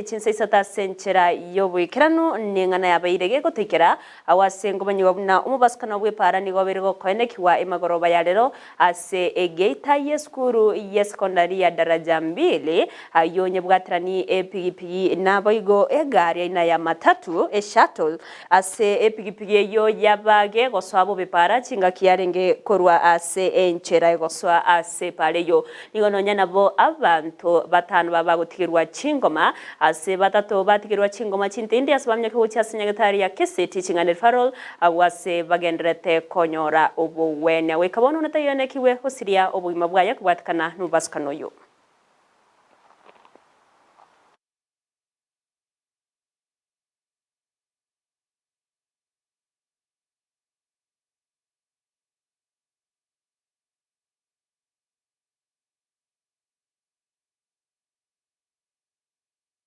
chinsa isato ase enchera y'oboikeranu, neng'ana yabeire gegotoikera agwo ase ngomanyigwa buna omobasukano bw'epaara nigo obeire gokoenekigwa emagoroba ya rero ase egeita y'esukuru y'esekondari ya Daraja Mbili, ayio nyebwaterani epigipigi naboigo egari aina ya matatu, eshuttle, Ase epigipigi eyio yabage gosoa bobe para chingaki yarenge korwa ase enchera egosoa ase epara eyio. Nigo nonya nabo abanto batano baba bagotigerwa chingoma, ase batato batigerwa chingoma chintindi ase bamenyeke gochia ase nyagetari ya Kisii Teaching and Referral, agwo ase bagendererete konyora obogwenia. Goika bono onde taiyo oenekigwe gosiria obogima bwaye kobwatekana nomobasukano oyio.